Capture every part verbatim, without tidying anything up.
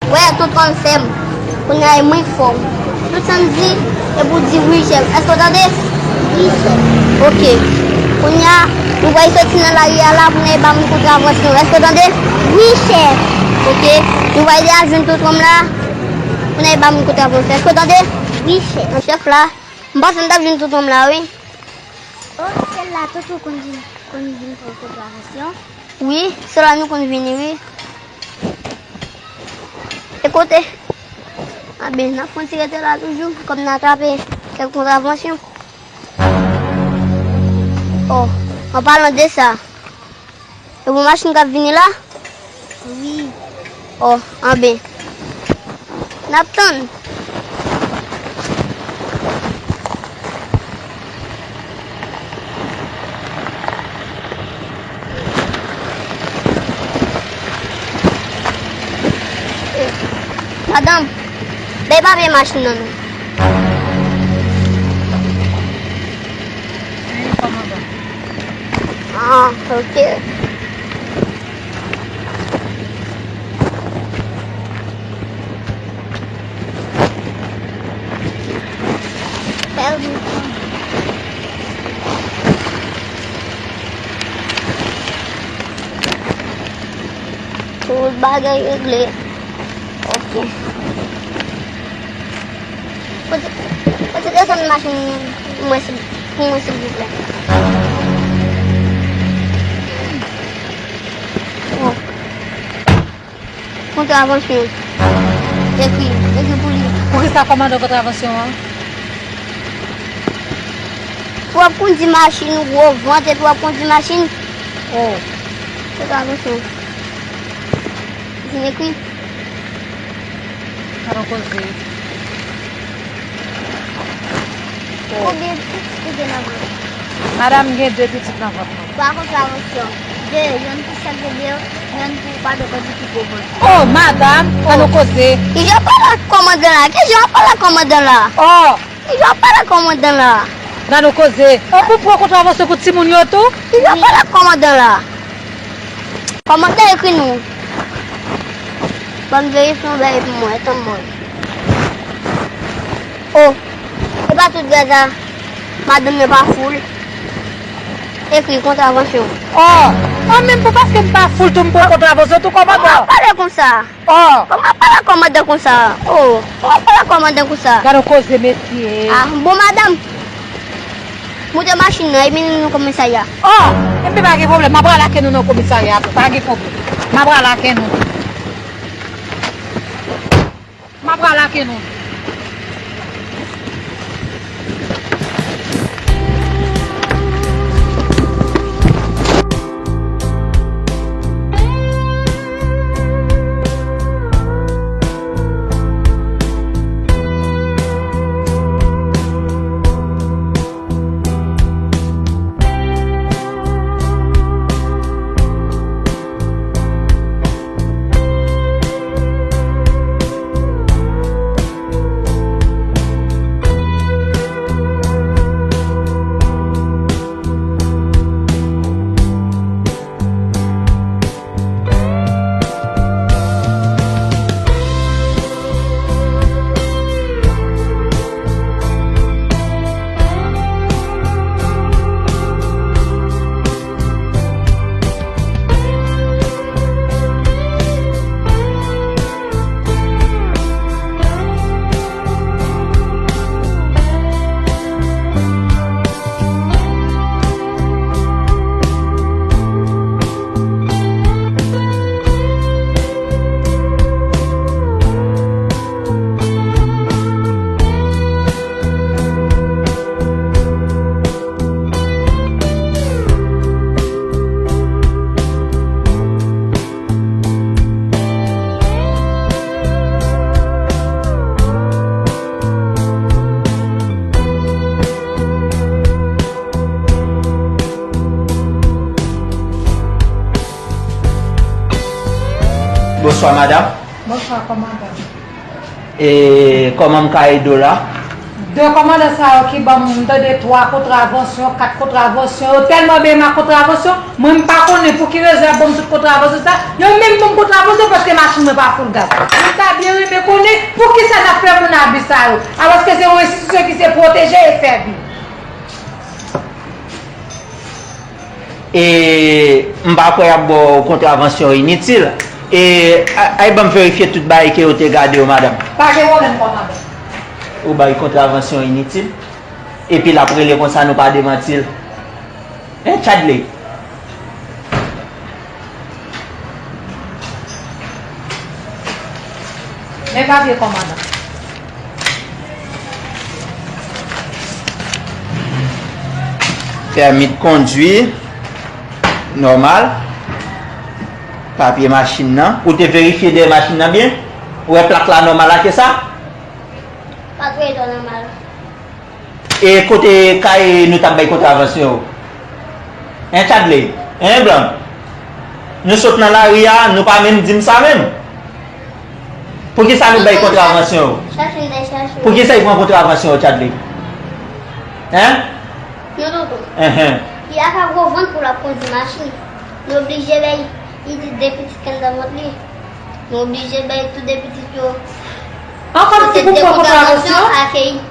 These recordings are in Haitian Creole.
Wè, tonton l fè m. Kounye a, e mwen k fè w. Tout sa m di, e pou w di wi, chèf. Èske w tande? Wi, chèf. Oke. Kounye a, nou pral soti nan lari a la, pou n al ba moun kontravansyon. Èske w tande? Wi, chèf. Oke. Nou pral al jwenn tonton m la, pou n al ba moun kontravansyon. Èske w tande? Wi, chèf. Chèf la, m panse m t ap jwenn tonton m la, wi. O, se la tonton konn vin, konn vin pran kontravansyon? Wi, se la nou konn vini, wi. E kote? Anben, n ap konn ti rete la toujou, kòm n atrape kèk kontravansyon. O, an palan de sa, e bon machin k ap vini la? Wi. O, anben. N ap tann. Madanm, bay papye machin nan non. Wi, kòmandan. Ah, ok. Tout bagay regle. Ok. Pote, pote desann machin mwen, pou mwen, silvouplè. Oh. Kontravansyon. Ekri, ekri pou li. Poukisa kòmandan kontravansyon an? W ap kondi machin, ou gwo vant, epi w ap kondi machin. Oh. Kontravansyon. Vin ekri. Gad on koze. Konbyen pitit ou gen nan vant? Madanm gen de pitit nan vant mwen. Twa kontravansyon. De, yonn pou sèl bebe yo, yonn pou pa de kòdi ki gwo vant. Oh, madanm, gad on koze. Kijan w pale ak kòmandan la? Kijan w pale ak kòmandan la? Oh. Kijan w pale ak kòmandan la? Gad on koze. Ou pou pran kontravansyon pou timoun yo tou? Kijan w pale ak kòmandan la? Kòmandan ekri nou. Ban m verifye yon bagay pou mwen, tann mwen. Oh, e pa tout gaz a madanm nan pa foul. Ekri kontravansyon. Oh, an menm pou paske m pa foul tou m pran kontravansyon tou kòmandan. Kòman w pale konsa? Oh. Kòman w pale ak kòmandan konsa? Oh, kòman w pale ak kòmandan konsa? Gad on koze mesye. Ah, bon madanm. Moute machin nan, epi nou nan komisarya. Oh, epi pa gen pwoblèm, m ap rale ak nou nan komisarya tou, pa gen pwoblèm. M ap rale ak nou. M ap rale ak nou. Bonswa, madanm. Bonswa, kòmandan. E kòman m ka ede w la? De kòmandan sa yo ki ban m, m tande twa kontravansyon, kat kontravansyon, yo tèlman benyen ak kontravansyon, mwen m pa konnen pou ki rezon y ap ban m tout kontravansyon sa. Yo menm ban m kontravansyon paske machin mwen pa foul gaz. Mwen ta Mwen renmen konnen poukisa n ap fè moun abi sa yo, alòske se yon enstitisyon ki se pwoteje e sèvi. E m pa kwè y ap ba w kontravansyon initil. E a- ay ban m verifye tout bagay ke yo te gade yo, madanm. Pa gen pwoblèm, kòmandan. Ou bay kontravansyon initil, epi l ap rele konsa nou pa demanti l. Hein, Chadley? Men papye kòmandan. Pèmi de kondwi nòmal. Papye machin nan. Ou te verifye dèyè machin nan byen? Ou wè plak la nòmal ak sa? Pa twò nòmal. E kote kay nou t ap bay kontravansyon yo? Hein, Chadley? Hein, Blanc? Nou sot nan lari a, nou pa menm di m sa menm. Poukisa nou bay kontravansyon yo? Chache, n te chache. Poukisa y pran kontravansyon yo, Chadley? Hein? Non, tonton. Enhen. Li pa ka gwo vant pou l ap kondwi machin. Nou oblije bay li de pitit k anndan vant li. Nou oblije bay tout de pitit yo. Ankò pitit pou pran kontravansyon?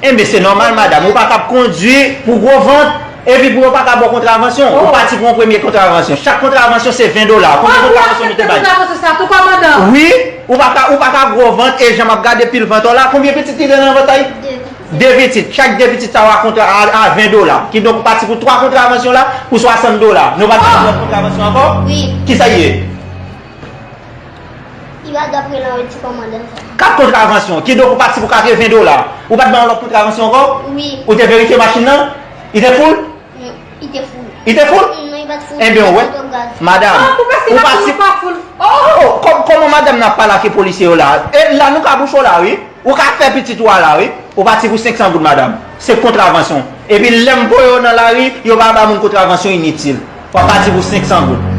Enben, se nòmal, madanm. Ou pa kab kondwi pou gwo vant, epi pou yo pa ka ba w kontravansyon. Ou pati pou yon premye kontravansyon. Chak kontravansyon, se ven dola. Konbyen kontravansyon nou te bay? Kontravansyon sa tou, kòmandan? Wi, ou pa ka, ou pa ka gwo vant, e jan m ap gade pil vant ou la, konbyen pitit ki te nan vant la? De pitit. De pitit. Chak de pitit sa yo a kontra, a, a ven dola. Kidonk, ou pati pou twa kontravansyon la, pou swasant dola. Nou pati pou lòt kontravansyon ankò? Wi. Kisa l ye? Li pa dwe ap rele anreti kòmandan sa. Kat kontravansyon. Kidonk, ou pati pou katreven dola. Ou pa t ban yon lòt kontravansyon ankò? Wi. Ou te verifye machin nan? Li te full? Non, li te full. Li te full? Non, li pa t full. Enben, ou wè. Madanm, ou pati pou... Oh, kò- kòman madanm nan ap pale ak polisye yo la? E la, nou ka bouche w la, wi. Ou ka fè pitit ou a la, wi. Ou pati pou senk san goud, madanm. Se kontravansyon. Epi lè m voye w nan lari, yo pa ba moun kontravansyon initil. W ap pati pou senk san goud.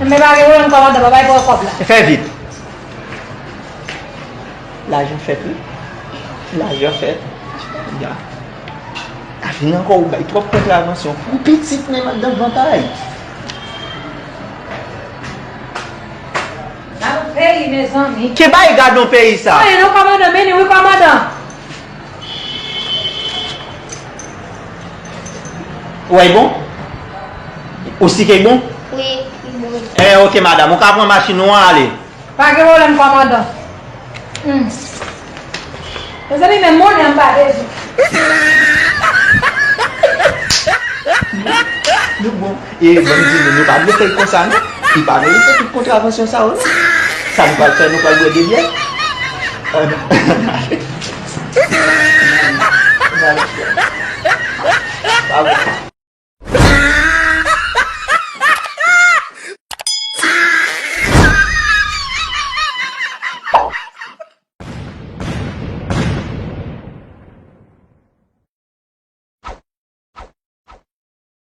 Men pa gen pwoblèm, kòmandan, papa, bay pou kòb la. Fè vit. Lajan fèt, wi. Lajan fèt. Ya. A vin ankò, ou bay twòp kontravansyon. Pou pitit menm anndan vant la. Gad yon peyi, mezanmi. Ki bay gad yon peyi sa? Anyen non, kòmandan, men li wi, kòmandan. Ou wè l bon? Ou si ke l bon? Wi, li bon. Eh, ok, madanm, ou ka pran machin ou an ale. Pa gen pwoblèm, kòmandan. Hmm. Mezanmi, menm monnen an m pa bezwen. Nou bon. E, ban m di nou, nou pa dwe fè l konsa, non. Li pa merite tout kontravansyon sa yo, non. Sa nou pral fè, nou pral bwè de byè? Ann ale. Ann ale. Pa bon.